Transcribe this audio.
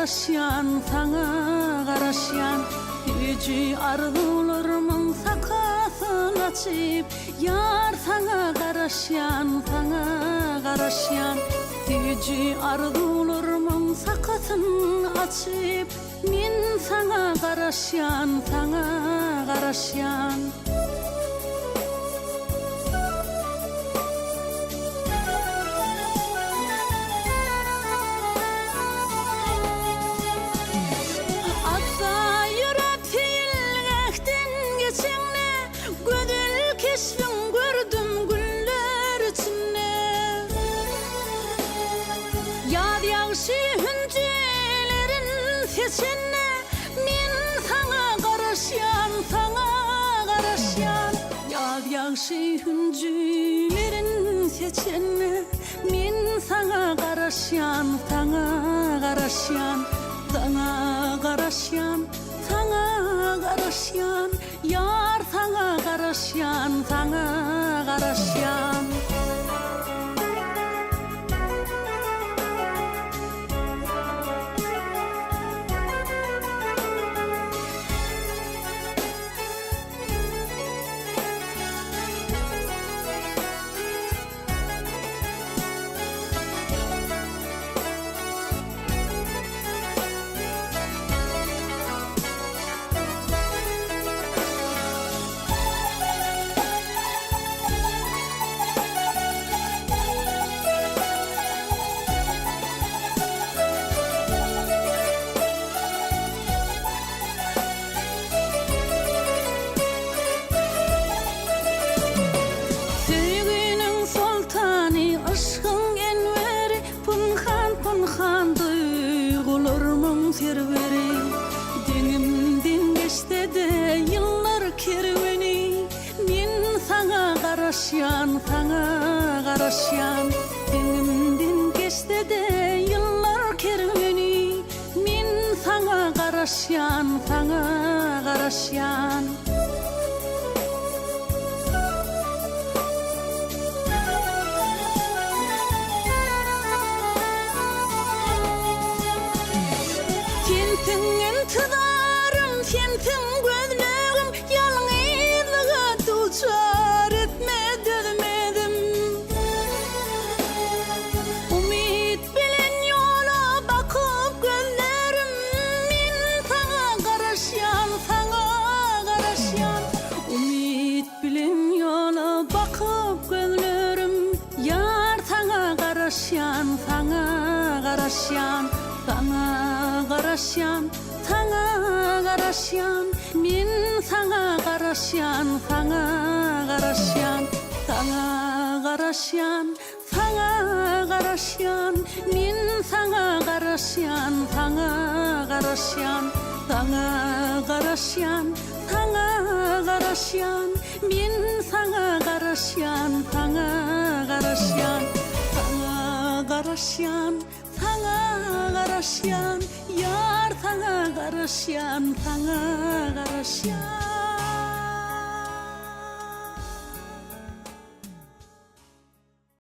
garaşýan, saňa garaşýan. Süýji arzuwlarymyň sakasyn açyp, Ýar saňa garaşýan, saňa garaşýan. Süýji arzuwlarymyň sakasyn açyp, Men saňa garaşýan, saňa garaşýan. Atda ýöräp seýilgähden geçeňde, Gözel keşbiň gördüm güller içinde. Ýaz ýagşy hünjilerin seçende, Men saňa garaşýan, saňa garaşýan. Ýaz ýagşy hünjilerin seçende, Men saňa garaşýan, saňa garaşýan. Saňa garaşýan, saňa garaşýan. Ýar saňa garaşýan, saňa garaşýan. Söýginiň soltany, yşgyň enweri, Pynhan-pynhan duýgularmyň serweri. Deňimden geçse-de ýyllar kerweni, Men saňa garaşýan, saňa garaşýan. Deňimden geçse-de ýyllar kerweni, Men saňa garaşýan, saňa garaşýan. Sensiň intizarym, sensiň gözlegim, Ýalňyzlyga duçar etme dözmezim. Umyt bilen ýola bakyp gözlerim, Men saňa garaşýan, saňa garaşýan. Umyt bilen ýola bakyp gözlerim, Ýar saňa garaşýan, saňa garaşýan. Saňa garaşýan, saňa garaşýan, Men saňa garaşýan, saňa garaşýan. Saňa garaşýan, Saňa garaşýan, men saňa garaşýan, saňa garaşýan, saňa garaşýan, saňa garaşýan, men saňa garaşýan, saňa garaşýan, saňa garaşýan, saňa garaşýan, ýar saňa garaşýan, saňa garaşýan.